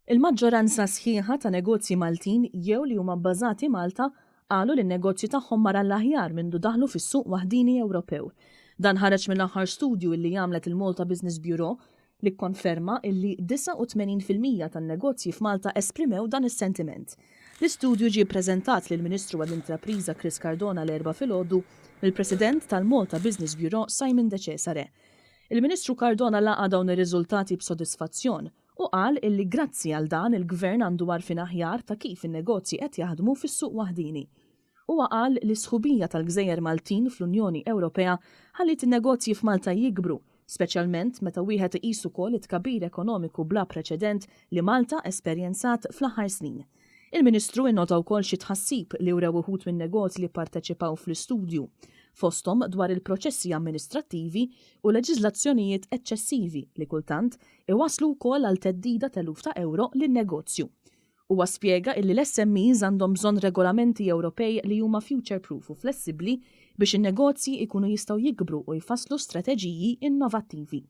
Il-maġġoranza sħiħa ta' negozji Maltin jew li huma bbażati Malta qalu li n-negozju tagħhom mar għall-aħjar mindu daħlu fis-suq waħdini Ewropew. Dan ħareġ mill-aħħar studju illi għamlet il-Malta Business Bureau li kkonferma illi 89% tan-negozji f'Malta esprimew dan is-sentiment. L-istudju ġie ppreżentat lill-Ministru għall-Intrapriża Chris Cardona l-Erbgħa filgħodu mill-President tal-Malta Business Bureau Simon Decesare. Il-Ministru Cardona laqa' dawn ir-riżultati b'sodisfazzjon u qal illi grazzi għal dan il-Gvern għandu għarfien aħjar ta' kif in-negozji qed jaħdmu fis-suq waħdieni. Huwa qal li s-sħubija tal-gżejjer Maltin fl-Unjoni Ewropea ħalliet in-negozji f'Malta jikbru, speċjalment meta wieħed iqis ukoll it-tkabbir ekonomiku bla preċedent li Malta esperjenzat fl-aħħar snin. Il-Ministru innota wkoll xi tħassib li wrew uħud min-negozji li pparteċipaw fl-istudju, fosthom dwar il-proċessi amministrattivi u leġiżlazzjonijiet eċċessivi li kultant iwasslu wkoll għal theddida t'eluf ta' ewro lin-negozju. Huwa spjega illi l-SMEs għandhom bżonn regolamenti Ewropej li huma future-proof u flessibbli biex in-negozji jkunu jistgħu jikbru u jfasslu strateġiji innovattivi.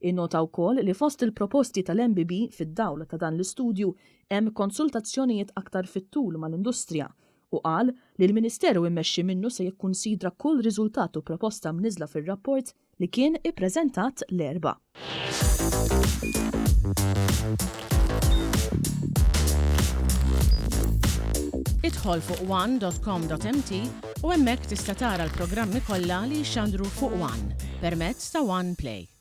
Innota wkoll li fost il-proposti tal-MBB fid-dawl ta' dan l-istudju hemm konsultazzjonijiet aktar fit-tul mal-industrija u qal li l-Ministeru immexxi minnu se jikkunsidra kull riżultat u proposta mniżżla fir-rapport li kien ippreżentat l-Erbgħa. Idħol fuq one.com.mt u hemmhekk tista' tara l-programmi kollha li jixxandru fuq One permezz ta' One Play.